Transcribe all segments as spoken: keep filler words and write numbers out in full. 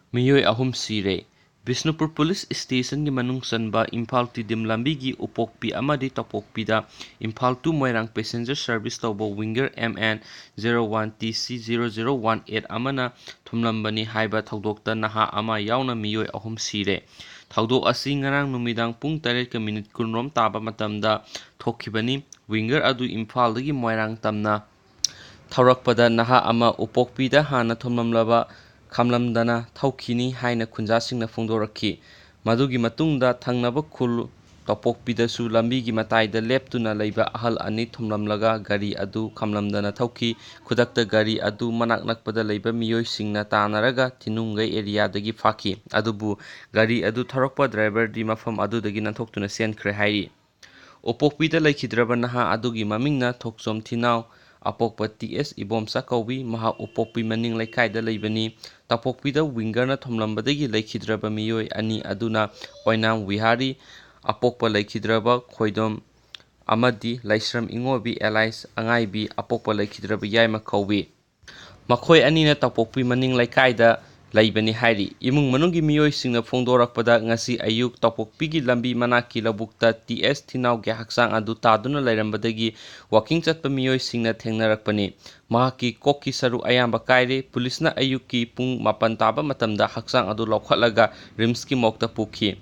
ꯃꯤꯑꯣꯏ ꯑꯍꯨꯝ ꯁꯤꯔꯦ꯫ ꯕꯤꯁꯅꯨꯄꯨꯔ ꯄꯨꯂꯤꯁ ꯁ꯭ꯇꯦꯁꯟꯒꯤ ꯃꯅꯨꯡ ꯆꯟꯕ ꯏꯝꯐꯥꯜ ꯇꯤꯗꯤꯝ ꯂꯝꯕꯤꯒꯤ ꯎꯄꯣꯛꯄꯤ ꯑꯃꯗꯤ ꯇꯧꯄꯣꯛꯄꯤꯗ Imphal to Moirang passenger service ꯇꯧꯕ Winger M N zero one T C zero zero one eight ꯑꯃꯅ ꯊꯣꯝꯂꯝꯕꯅꯤ ꯍꯥꯏꯕ ꯊꯧꯗꯣꯛꯇ ꯅꯍꯥ ꯑꯃ ꯌꯥꯎꯅ ꯃꯤꯑꯣꯏ ꯑꯍꯨꯝ ꯁꯤꯔꯦ꯫ ꯊꯧꯗꯣꯛ ꯑꯁꯤ ꯉꯔꯥꯡ ꯅꯨꯃꯤꯗꯥꯡ ꯄꯨꯡ ꯇꯔꯦꯠꯀ ꯃꯤꯅꯤꯠ ꯀꯨꯟꯔꯣꯝ ꯇꯥꯕ ꯃꯇꯝꯗ ꯊꯣꯛꯈꯤꯕꯅꯤ꯫ Winger ꯑꯗꯨ ꯏꯝꯐꯥꯜꯗꯒꯤ ꯃꯣꯏꯔꯥꯡ ꯇꯝꯅ ꯊꯧꯔꯛꯄꯗ ꯅꯍꯥ ꯑꯃ ꯎꯄꯣꯛꯄꯤꯗ ꯍꯥꯟꯅ ꯊꯣꯝꯂꯝꯂꯕ ꯈꯥꯝꯂꯝꯗꯅ ꯊꯧꯈꯤꯅꯤ ꯍꯥꯏꯅ ꯈꯨꯟꯖꯥꯁꯤꯡꯅ ꯐꯣꯡꯗꯣꯔꯛꯈꯤ꯫ ꯃꯗꯨꯒꯤ ꯃꯇꯨꯡꯗ ꯊꯪꯅꯕ ꯈꯨꯜ ꯇꯧꯄꯣꯛꯄꯤꯗꯁꯨ ꯂꯝꯕꯤꯒꯤ ꯃꯇꯥꯏꯗ ꯂꯦꯞꯇꯨꯅ ꯂꯩꯕ ꯑꯍꯜ ꯑꯅꯤ ꯊꯣꯝꯂꯝꯂꯒ ꯒꯥꯔꯤ ꯑꯗꯨ ꯈꯥꯝꯂꯝꯗꯅ ꯊꯧꯈꯤ꯫ ꯈꯨꯗꯛꯇ ꯒꯥꯔꯤ ꯑꯗꯨ ꯃꯅꯥꯛ ꯅꯛꯄꯗ ꯂꯩꯕ ꯃꯤꯑꯣꯏꯁꯤꯡꯅ ꯇꯥꯟꯅꯔꯒ ꯊꯤꯅꯨꯡꯒꯩ ꯑꯦꯔꯤꯌꯥꯗꯒꯤ ꯐꯥꯈꯤ꯫ ꯑꯗꯨꯕꯨ ꯒꯥꯔꯤ ꯑꯗꯨ ꯊꯧꯔꯛꯄ ꯗ꯭ꯔꯥꯏꯚꯔꯗꯤ ꯃꯐꯝ ꯑꯗꯨꯗꯒꯤ ꯅꯥꯟꯊꯣꯛꯇꯨꯅ ꯆꯦꯟꯈ꯭ꯔꯦ ꯍꯥꯏꯔꯤ꯫ ꯎꯄꯣꯛꯄꯤꯗ ꯂꯩꯈꯤꯗ꯭ꯔꯕ ꯅꯍꯥ ꯑꯗꯨꯒꯤ ꯃꯃꯤꯡꯅ ꯊꯣꯛꯆꯣꯝ ꯊꯤꯅꯥꯎ, ꯑꯄꯣꯛꯄ ꯇꯤ ꯑꯦꯁ ꯏꯕꯣꯝꯆꯥ ꯀꯧꯏ꯫ ꯃꯍꯥꯛ ꯎꯄꯣꯛꯄꯤ ꯃꯅꯤꯡ ꯂꯩꯀꯥꯏꯗ ꯂꯩꯕꯅꯤ꯫ ꯇꯧꯄꯣꯛꯄꯤꯗ Winger ꯅ ꯊꯣꯝꯂꯝꯕꯗꯒꯤ ꯂꯩꯈꯤꯗ꯭ꯔꯕ ꯃꯤꯑꯣꯏ ꯑꯅꯤ ꯑꯗꯨꯅ ꯑꯣꯏꯅꯥꯝ ꯋꯤꯍꯥꯔꯤ, ꯑꯄꯣꯛꯄ ꯂꯩꯈꯤꯗ꯭ꯔꯕ ꯈꯣꯏꯗꯣꯝ, ꯑꯃꯗꯤ ꯂꯩꯁ꯭ꯔꯝ ꯏꯉꯣꯕꯤ alias ꯑꯉꯥꯏꯕꯤ, ꯑꯄꯣꯛꯄ ꯂꯩꯈꯤꯗ꯭ꯔꯕ ꯌꯥꯏꯃ ꯀꯧꯏ꯫ ꯃꯈꯣꯏ ꯑꯅꯤꯅ ꯇꯧꯄꯣꯛꯄꯤ ꯃꯅꯤꯡ ꯂꯩꯀꯥꯏꯗ ꯂꯩꯕꯅꯤ ꯍꯥꯏꯔꯤ꯫ ꯏꯃꯨꯡ ꯃꯅꯨꯡꯒꯤ ꯃꯤꯑꯣꯏꯁꯤꯡꯅ ꯐꯣꯡꯗꯣꯔꯛꯄꯗ, ꯉꯁꯤ ꯑꯌꯨꯛ ꯇꯧꯄꯣꯛꯄꯤꯒꯤ ꯂꯝꯕꯤ ꯃꯅꯥꯛꯀꯤ ꯂꯧꯕꯨꯛꯇ ꯇꯤ ꯑꯦꯁ ꯊꯤꯅꯥꯎꯒꯤ ꯍꯛꯆꯥꯡ ꯑꯗꯨ ꯇꯥꯗꯨꯅ ꯂꯩꯔꯝꯕꯗꯒꯤ walking ꯆꯠꯄ ꯃꯤꯑꯣꯏꯁꯤꯡꯅ ꯊꯦꯡꯅꯔꯛꯄꯅꯤ꯫ ꯃꯍꯥꯛꯀꯤ ꯀꯣꯛꯀꯤ ꯁꯔꯨꯛ ꯑꯌꯥꯝꯕ ꯀꯥꯏꯔꯦ꯫ ꯄꯨꯂꯤꯁꯅ ꯑꯌꯨꯛꯀꯤ ꯄꯨꯡ ꯃꯥꯄꯟ ꯇꯥꯕ ꯃꯇꯝꯗ ꯍꯛꯆꯥꯡ ꯑꯗꯨ ꯂꯧꯈꯠꯂꯒ ꯔꯤꯝꯁꯀꯤ ꯃꯣꯔꯒꯇ ꯄꯨꯈꯤ꯫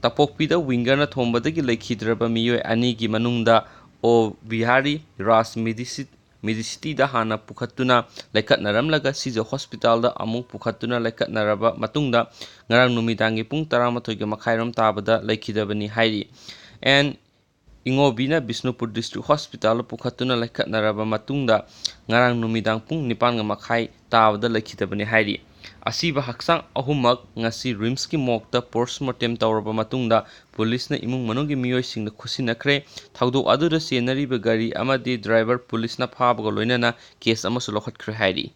ꯇꯧꯄꯣꯛꯄꯤꯗ Winger ꯅ ꯊꯣꯝꯕꯗꯒꯤ ꯂꯩꯈꯤꯗ꯭ꯔꯕ ꯃꯤꯑꯣꯏ ꯑꯅꯤꯒꯤ ꯃꯅꯨꯡꯗ ꯑꯣ ꯕꯤꯍꯥꯔꯤ, ꯔꯥꯖ ꯃꯤꯗꯤꯁꯤꯠ ꯃꯦꯗꯤꯁꯤꯇꯤꯗ ꯍꯥꯟꯅ ꯄꯨꯈꯠꯇꯨꯅ ꯂꯩꯈꯠꯅꯔꯝꯂꯒ ꯁꯤꯖ ꯍꯣꯁꯄꯤꯇꯥꯜꯗ ꯑꯃꯨꯛ ꯄꯨꯈꯠꯇꯨꯅ ꯂꯩꯈꯠꯅꯔꯕ ꯃꯇꯨꯡꯗ ꯉꯔꯥꯡ ꯅꯨꯃꯤꯗꯥꯡꯒꯤ ꯄꯨꯡ ꯇꯔꯥꯃꯥꯊꯣꯏꯒ ꯃꯈꯥꯏꯔꯣꯝ ꯇꯥꯕꯗ ꯂꯩꯈꯤꯗꯕꯅꯤ ꯍꯥꯏꯔꯤ꯫ ꯑꯦꯟ ꯏꯉꯣꯕꯤꯅ ꯕꯤꯁꯅꯨꯄꯨꯔ ꯗꯤꯁꯇ꯭ꯔꯤꯛ ꯍꯣꯁꯄꯤꯇꯥꯜꯗ ꯄꯨꯈꯠꯇꯨꯅ ꯂꯩꯈꯠꯅꯔꯕ ꯃꯇꯨꯡꯗ ꯉꯔꯥꯡ ꯅꯨꯃꯤꯗꯥꯡ ꯄꯨꯡ ꯅꯤꯄꯥꯟꯒ ꯃꯈꯥꯏ ꯇꯥꯕꯗ ꯂꯩꯈꯤꯗꯕꯅꯤ ꯍꯥꯏꯔꯤ꯫ ꯑꯁꯤꯕ ꯍꯛꯆꯥꯡ ꯑꯍꯨꯝꯃꯛ ꯉꯁꯤ ꯔꯤꯝꯁꯀꯤ ꯃꯣꯔꯒꯇ ꯄꯣꯁꯃꯣꯔꯇꯦꯝ ꯇꯧꯔꯕ ꯃꯇꯨꯡꯗ ꯄꯨꯂꯤꯁꯅ ꯏꯃꯨꯡ ꯃꯅꯨꯡꯒꯤ ꯃꯤꯑꯣꯏꯁꯤꯡꯗ ꯈꯨꯠꯁꯤꯟꯅꯈ꯭ꯔꯦ꯫ ꯊꯧꯗꯣꯛ ꯑꯗꯨꯗ ꯆꯦꯟꯅꯔꯤꯕ ꯒꯥꯔꯤ ꯑꯃꯗꯤ ꯗ꯭ꯔꯥꯏꯚꯔ ꯄꯨꯂꯤꯁꯅ ꯐꯥꯕꯒ ꯂꯣꯏꯅꯅ ꯀꯦꯁ ꯑꯃꯁꯨ ꯂꯧꯈꯠꯈ꯭ꯔꯦ ꯍꯥꯏꯔꯤ꯫